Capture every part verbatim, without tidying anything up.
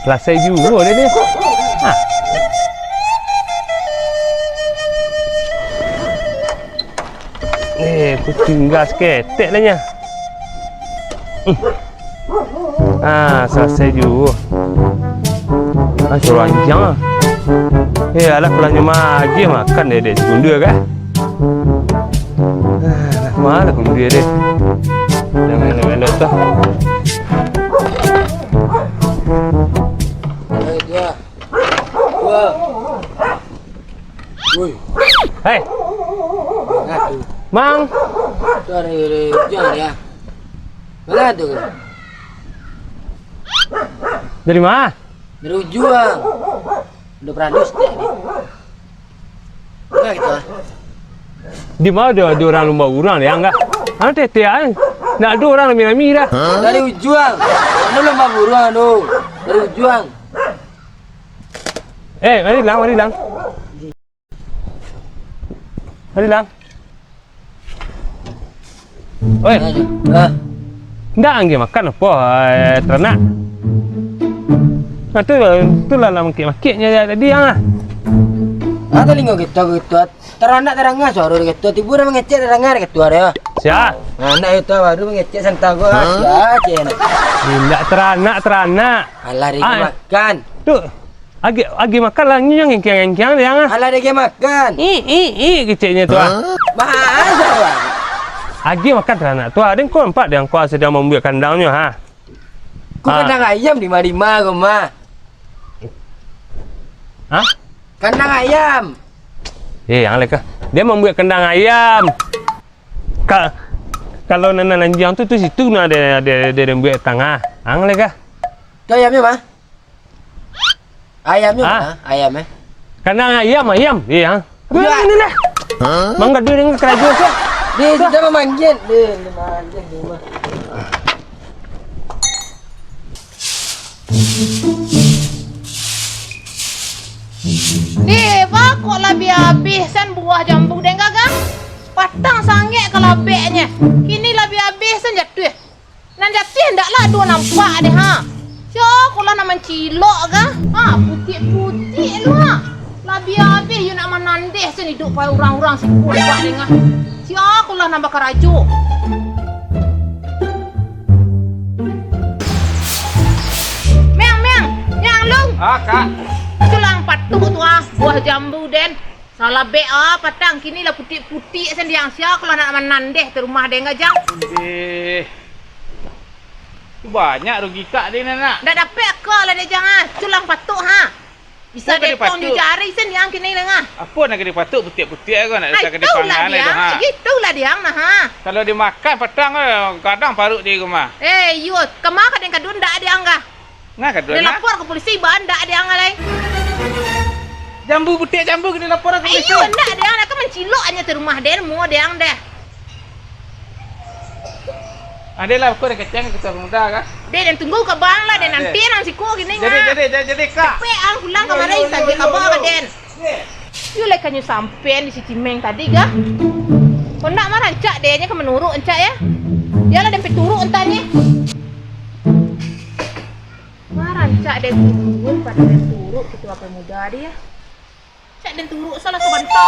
Salasai juo deh ni. Ha. Eh, kucing gas ketek lah nyo. Hmm. Ah, salasai juo. Ah, suruh anjiang lah. Eh, alah, kalau nyo mah agiah makan deh, deh, segundua kah? Ah, lah, ma lah kundua deh. Jangan elok-elok tu. Woi. Hei. Manga tu? Mang. Tu ado, ado ujuang dia. Manga tu? Dari ma? Dari ujuang. Udah pernah dosa ni. Manga gitu, ah? Di ma ado, ado urang lumba buruang, Dang, kah? Anu teteh ai. Ndak ado urang rami-rami dah. Dari ujuang. Anu lumba buruang tu. Dari ujuang. Eh, mari, Lang, mari, Lang. Mari, Lang. Oi. Ah. Ndak agiah makan apo, eh, taranak? Ah, tu, tu lah, lah makik-makiknyo tadi, ah. Ah, talingo kito, kito. Taranak tadanga suaro kito. Tibo dah mangecek, tadanga kito dah. Sia? Nah, ndak itu baru mangecek santa ko. Sia, cek. Indak taranak, taranak. Alah, dek makan. Tu. Agiah, agiah makan lah, nyo ngengkiang-ngengkiang, Dang, ah. Alah, dek makan. Ih, ih, ih, keceknyo tu, ah. Bahasa, Bang. Agiah makan taranak tu, ah. Dang ko nampak, Dang ko sadang mambuek kandangnyo, ha. Ko kandang ayam di ma-di ma ko mah? Hah? Kandang ayam. Eh, ang leka. Dia mambuek kandang ayam. Ka-, kalau nan, nan anjiang tu, tu situ nah dia, dia, dia, dia buek tangah. Ang leka. Tu ayamnyo mah? Ayamnyo mah, ayam, eh. Kandang ayam, ayam. Iya. Ini lah. Mangga duit dengan karajo tu. Dia sudah memanggil. Dia, dia manggil dia mah. Deh, ba kok lah abih-abih san buah jambu den gagah? Patang sangek kalabeknyo. Kini lah abih-abih san jatuah. Nan jatuah ndaklah ado nampak deh, ha. Sia ko lah nan mancilok kah? Ha, putik-putik lu, ha. Lah abih-abih yo nak manandeh sen iduik pai urang-urang siko dek den, ha. Sia ko lah nan bakarajo. Meang, meang, meang lung. Ah, Kak. Culang patuk tu, ah, buah jambu den. Salabek, ah, patang kini lah putik-putik sen diang, sia ko lah nak manandeh tu rumah den gajang. Deh. Tu banyak rugi kak deh, nak. Ndak dapek aka lah deh jang, ah. Culang patuk, ha. Bisa depong jo jari sen diang kini deh, ah. Apo nak ka dipatuk putik-putik ko, nak ka dipangan lah diang, ha. Itulah diang nah, ha. Kalau dimakan patang, eh, kadang paruik di rumah. Eh, iyo, kama ka den kadun ndak diang kah? Nah, kaduan, nah. Lapor ka polisi, ba ndak diang lai. Jambu, putik jambu, kena lapor ka polisi. Iyo, ndak diang, nak ka mancilok aja tu rumah den, muo diang deh. Ade lah, aku ada kacang, kita muda kah? Deh, den tunggu ka bang lah, den nanti nang siko kini. Jadi, jadi, jadi, jadi, Kak. Capek ang pulang kamari, sabik kaba ka den. Yo lai kanyo sampean di si Cimeng tadi, gah? Kok ndak mah rancak deh, nyo ka manuruk rancak, ya? Yalah, den pai turuk entah ni. Mah rancak den turun, pado den turuk, kito apai muda dia. Cak den turuk salah sabanta.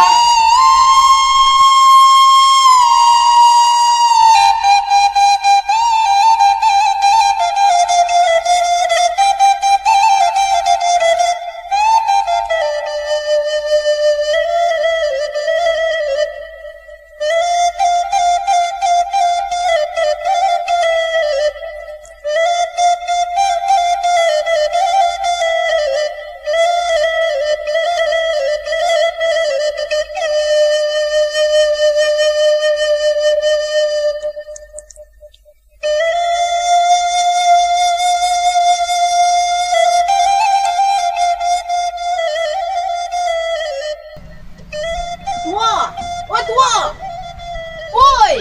Tuo! Oi, Tuo! Oi!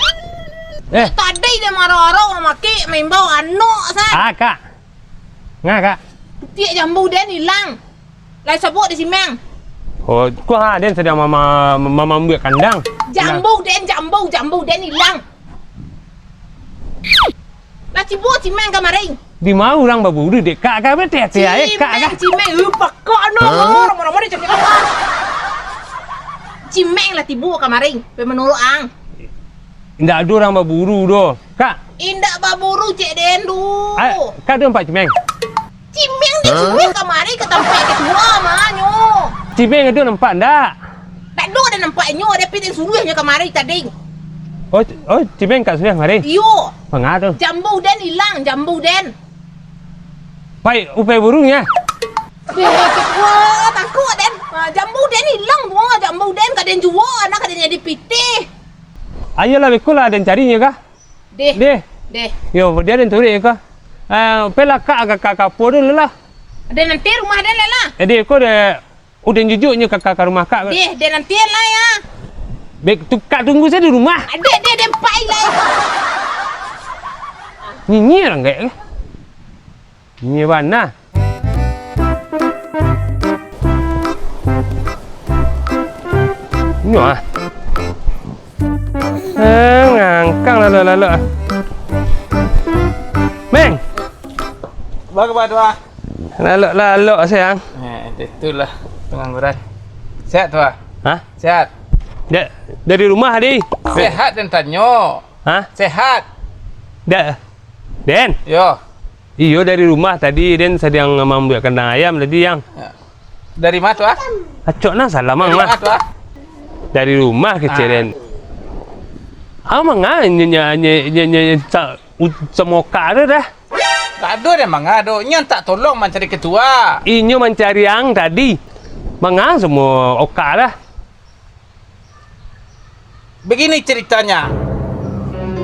Eh. Tadi den marah-marah mamakik maimbau anak, san. Ah, Kak. Nga, Kak. Putik jambu den ilang. Lai sabok di Cimeng. Oh, ko ha, den sadang mama-, mama mambuek kandang. Jambu den, jambu, jambu den ilang. Lah tibo Cimeng kamari. Di ma urang baburu dek Kak, Kak, bete ati ae, Kak, Kak. Cimeng, cimeng, uh, pakak no, ramai-ramai dia cakap apa? Cimeng lah tibo kamari, pai manuruk ang. Indak ado urang baburu doh, Kak. Indak baburu, cek den tu. Ah, Kak, ado nampak cimeng? Cimeng dia suruah kamari ka tampek ketua mah nyo. Cimeng ado nampak ndak? Ndak ado den nampak nyo, tapi den suruah nyo kamari tadi. Oh, oh, cimeng Kak suruah kamari? Iyo. Manga tu? Jambu den ilang, jambu den. Pai, upai burung ya? Deh, ketua, takut den. Ah, jambu den ilang, buang jambu den, ka den jual, nak ka den jadi pitih. Ayolah, beko lah den cari nyo kah? Deh. Deh. Deh. Yo, dia den turuik ko. Ah, pailah Kak ka, ka, ka apo dulu lah. Den nanti rumah den lah. Jadi ko de, udah jujuknyo ka, ka, ka rumah Kak. Deh, den nanti lah ya. Bek tu, Kak tunggu sajo di rumah. Deh, deh, den pai lah. Nyinyir anggaik. Nyinyir bana. Nyo ah. Eh, ngangkang lalok-lalok ah. Meng! Baa kaba tu ah? Lalok-lalok, sayang. Eh, itulah pengangguran. Sehat tu ah? Hah? Sehat. Da-, dari rumah, Di. Sehat den tanyo. Hah? Sehat. Da-, Den? Yo. Iyo, dari rumah tadi, den sadang mambuek kandang ayam tadi, Yang. Ya. Dari ma tu ah? Acok nah salam, Mang, mah. Dari ma tu ah? Dari rumah kecek den. Ah, manga nyo, nyo, nyo, nyo, nyo, sa-, u-, samo Kak tu dah. Ndak ado den manga doh. Inyo tak tolong mancari ketua. Inyo mancari ang tadi. Manga samo Okak dah. Begini ceritanya.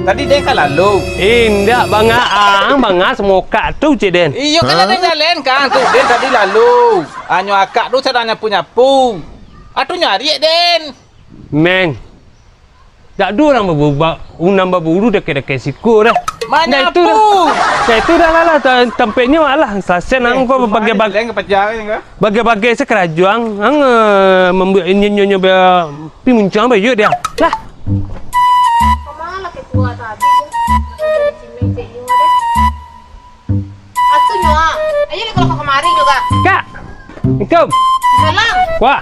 Tadi den kan lalu. Indak, banga ang, banga samo Okak tu, cek den. Iyo, kan ado jalan kan tu. Den tadi lalu. Anyo Akak tu sadang nyapu-nyapu. Atu nyariak den. Meng. Dak ado urang babu-, ba-, unang baburu dakek-dakek siko dah. Manyapu. Dah itu dah. Dah itu dah lah, lah. Ta-, tampeknyo alah, sasen ang ko bagai-bagai. Bagai-bagai se karajo ang, ang, eh, mambuek inyo-inyo be-, pi muncuang bayu dia. Lah. Kama lah ketua tadi, dari cimeng cek inyo deh. Atunyo ah. Ayo lah kalau kau kamari juga. Kak. Assalamualaikum. Salam. Wah.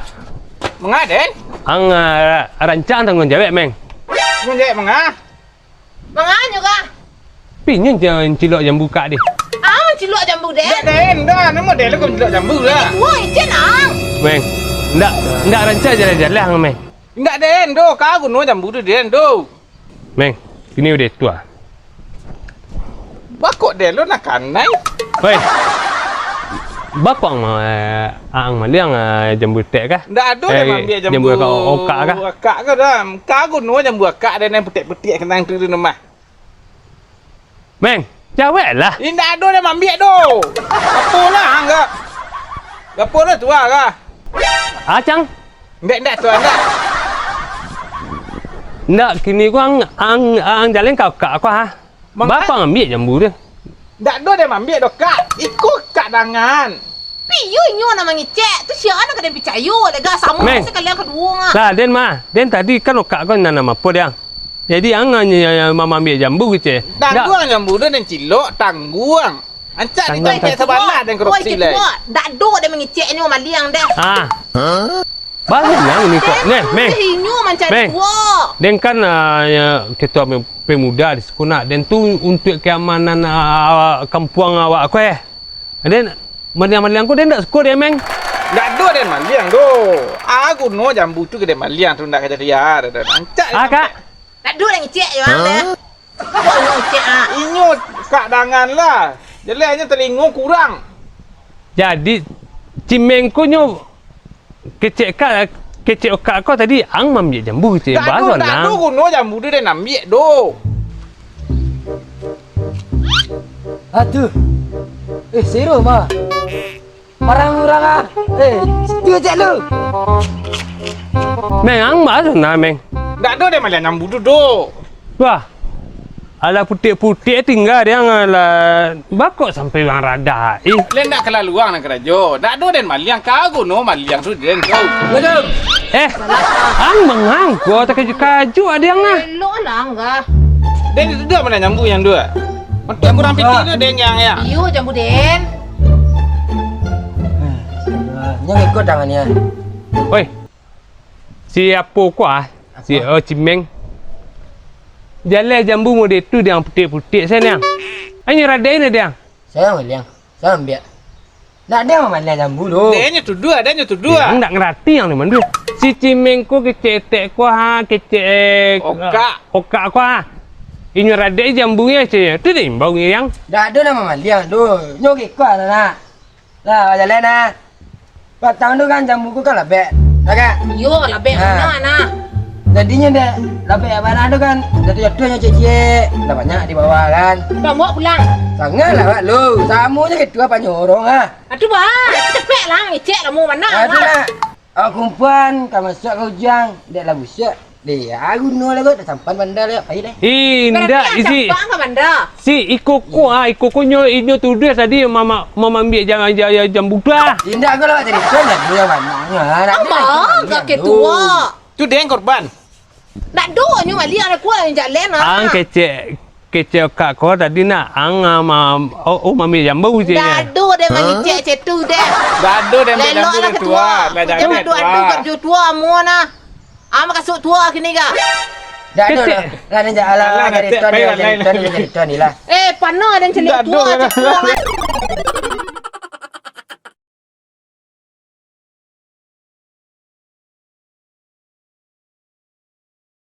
Manga den? Ang, ah, rancak tangguang jawek, Meng. Tangguang jawek manga? Manga nyo kah? Pinyo jan cilok jambu Kak deh. Ah, cilok jambu den. Ndak den, dah, namo den lu kau cilok jambu lah. Woi, jen ang. Meng, ndak, ndak rancak jalan-jalan, Meng. Ndak den, doh, ka guno jambu tu den, doh. Meng, kini udah tua. Bakok den lu nak kanai. Hei. Bakok ang, eh, ang maliang, eh, jambu tek kah? Ndak ado den mambiak jambu Okak kah? Okak kah dah. Ka guno jambu Okak den nan putek-putek kanai tu, tu mah. Meng, jaweklah. Indak ado den mambiak doh. Gapo lah, ang kah? Gapo lah tua kah? Acang. Ndak, ndak, tua, ndak. Ndak, kini ko ang, ang, ang jaleh ka Okak ko, ha? Manga-, Bapak ngambiak jambu tu. Ndak ado den mambiak doh, Kak. Iko Kak dangan. Piyo inyo nan mangecek. Tu sia nan ka den picayo, lega samo Meng. Sakalian kaduo, ah. Lah, den mah. Den tadi kan Okak ko nanam apo, Dang? Jadi, ang, ang, ang, ang mambiak jambu kecek. Ndak. Tangguang jambu tu den cilok, tangguang. Ancak ditangkek sabana den korupsi lai. Ndak ado den mangecek inyo maliang deh. Ah. Baru nang ni kok. Neh, Meng. Inyo mancari Meng. Den kan, ah, ya, ketua pe-, pemuda di siko nak. Den tu untuak keamanan, ah, kampuang awak ko, eh. Den, maliang-maliang ko den ndak suko deh, Meng. Ndak ado den maliang doh. Ah, guno jambu tu ka den maliang tu ndak ka jadi ah, den. Ancak. Ah, Kak. Ndak ado den ngecek yo, ah, deh. Kok inyo kecek, ah? Inyo Kak dangan lah. Jaleh inyo talingo kurang. Jadi, cimeng ko nyo kecek Kak, kecek Okak ko tadi, ang mambiak jambu kecek. Ndak ado, ndak ado guno jambu tu den ambiak doh. Aduh. Eh, seru mah. Parang urang ah. Eh, situ cek lu. Meng, ang baa tu nah, Meng? Ndak ado den maliang jambu tu doh. Wah. Alah putik-putik tingga deh ang alah bakok sampai urang radah. Ih. Lai ndak kalalu ang nan karajo. Ndak ado den maliang, ka guno maliang tu den tu. Eh, ang mangangko takajut-kajut ade ang ah. Elok lah ang ah. Den tu dah maliang jambu nan tu ah. Otak kurang pitih tu, Deng, yang, ya? Iyo, jambu, Den. Nyo ikut tangan nyo. Oi. Si apo ko ah? Si, oh, Cimeng. Jaleh jambu model tu, Deng, putik-putik, Deng. Anyo radai ni, Deng. Sayang, Liang. Sayang, biak. Ndak ado mamaliang jambu tu. Dek nyo tuduah, dek nyo tuduah. Yang ndak ngerti yang di mana. Si Cimeng ko kecek etek ko ha, kecek, eh, okak. Okak ko ha. Inyo radek jambu nyo, cek. Tu dah imbau ngiang. Ndak ado nak mamaliang tu. Nyo kiko lah nak. Lah, jalan nak. Patang tu kan jambu ko kan labek. Dah kan? Iyo, labek bana nak. Jadinyo dek labek bana tu kan, jatuah-jatuah nyo ciek-ciek. Lah banyak di bawah kan. Bawa pulang. Sangat lah, Wak, lu. Samo je gitu apa nyorong ah. Aduh, bah, cepek lah, ngecek lah, mau mana, Aduh, bah? Nak. Awak kumpuan, ka masuak ka ujuang, dek lah busuak. Deh, aku no lah, dah sampan banda lah, pai deh. Indak, isi. Sampan ka banda. Si iko ko, ah, iko ko nyo, inyo tuduah tadi mama-, mamambiak jam, jam, jam, jambu tu lah. Indak, aku lah tadi tu, lah, dia mana, ah, nak Apa? Dia, Kakek dia, tua. Tu dia yang korban. Nak do nyo maliak nak kuat jalan ah. Ang kecek, kecek kak ko tadi nak ang, ah, ma-, oh, oh, mami jambu je. Dah do deh mangicek cetu deh. Dah do deh. Lelok lah ketua. Lah jangan ado tua. Ado kerjo tua amuah nah. Ah, makasuk tua kini ga? Dah do lah. Lah ni jalan lah, jadi tuan ni lah. Eh, panah dan celiak tua, cetu.